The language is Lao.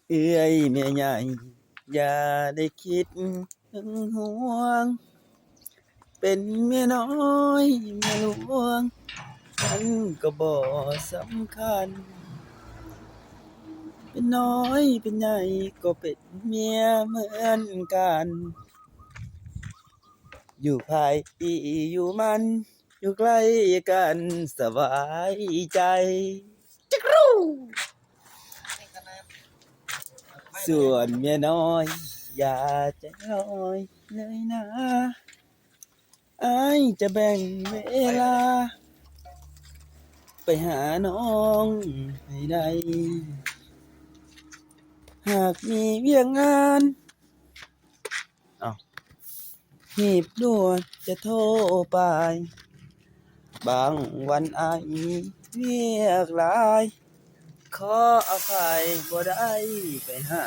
ເອື້ອຍແມ່ໃຫຍ່ ຢ່າໄດ້ຄິດຫຶງຫວງ ເປັນເມຍນ້ອຍເມຍຫຼວງ ມັນກໍບໍ່ສຳຄັນ ເປັນນ້ອຍເປັນໃຫຍ່ ກໍເປັນເມຍເໝືອນກັນ ຢູ່ໃຜຢູ່ມັນ ຢູ່ໃກ້ກັນສະບາຍໃຈ ຈັກຣູ ສ່ວນເມຍນ້ອຍ ຢ່າໃຈຮ້ອຍເລີຍນາ ອ້າຍຈະແບ່ງເວລາ ໄປຫານ້ອງໃຫ້ໄດ້ ຫາກມີວຽກງານ ເອົ້າ ຮີບດ່ວນຈະໂທໄປ ບາງວັນອ້າຍມີວຽກຫຼາຍ ຂໍອະໄພບໍ່ໄດ້ໄປຫາ